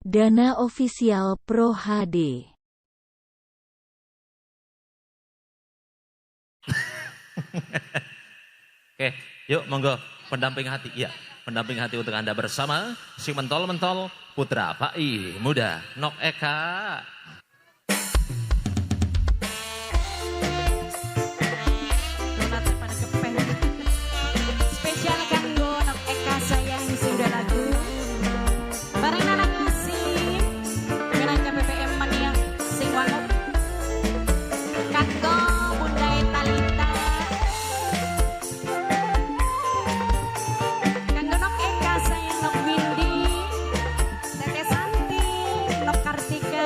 Dana Official Pro HD. Oke, yuk monggo pendamping hati. Ya, pendamping hati untuk Anda bersama si mentol-mentol Putra Pai Muda Nok Eka. Spesial kanggo Nok Eka sayang sing duwe lagu. Bareng Nanang Asim minangka PPM mania sing wangun. Kanggo Bunda Talita. Kanggo Nok Eka sayang Nok Windy, Tete Santi, Nok Kartika.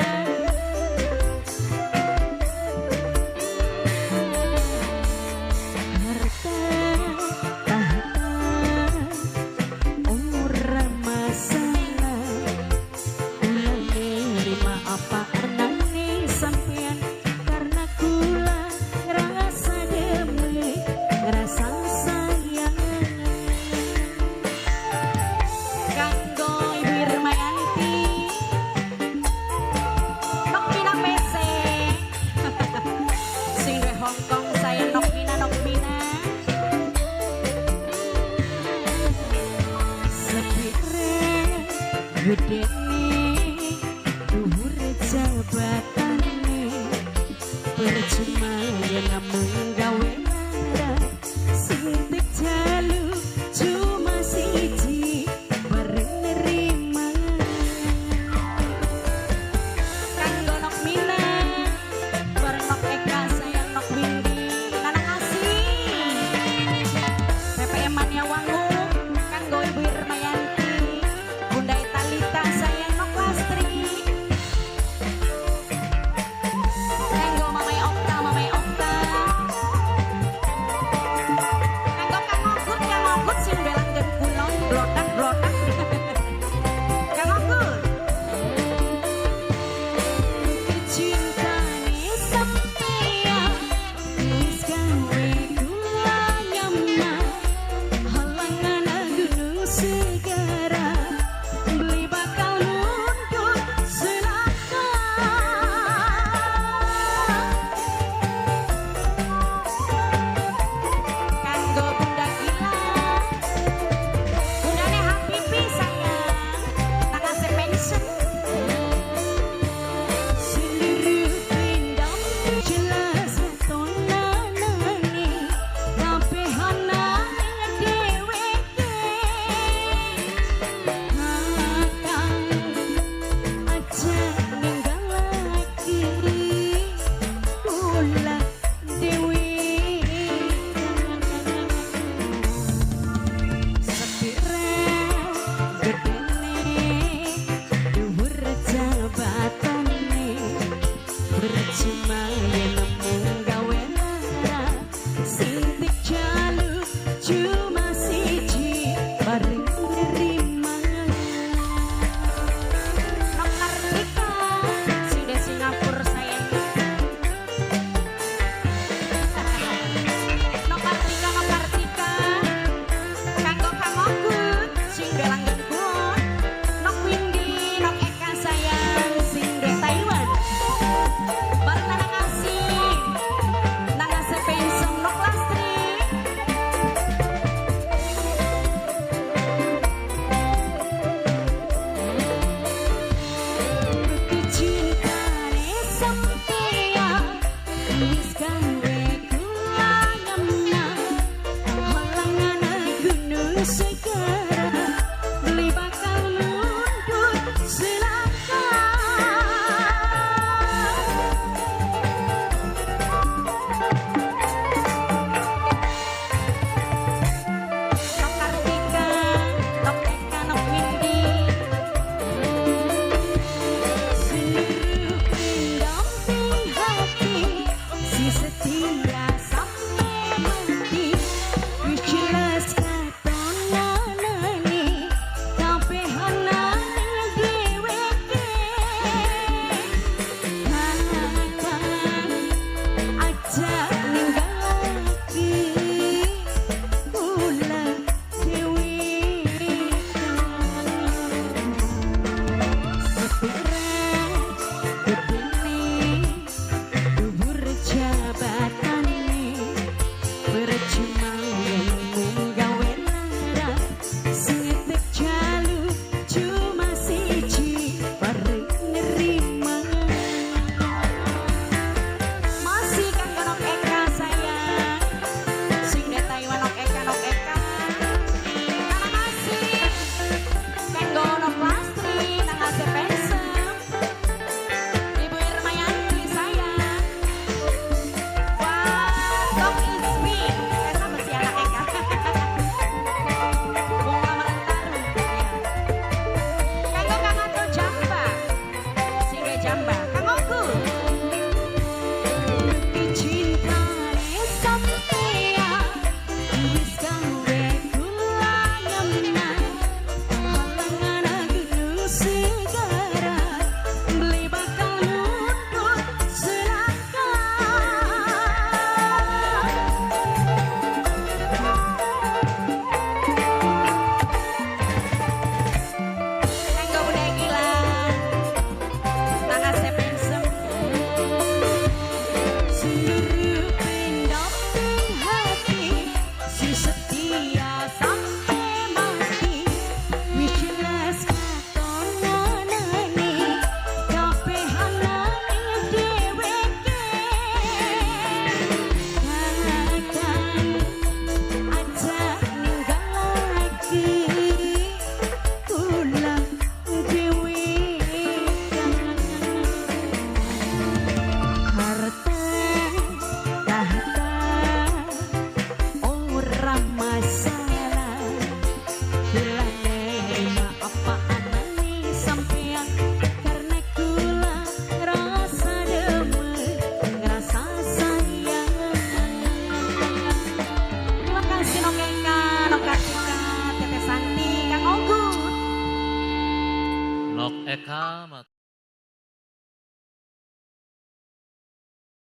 Harta tahta ora masalah, kula nerima apa anane sampean karena kula ngerasa demen, ngerasa sayang. Kanggo Ibu Irmayanti, Nok Mina PC, sing duwe Hongkong saya Nok Mina, Nok Mina. Sepire gedene dhuwur jabatane, percuma yen namung gawe lara, sing tek jaluk cuma siji bareng nerima. Kanggo Nok Mina bareng Nok Eka sayang Nok Windy, Nanang Asih, PPM Mania Wangu, kanggo Ibu Irmayanti, Bunda Talita sayang Nok Lastri, kanggo Mamai Okta, Mamai Okta. Nok Eka.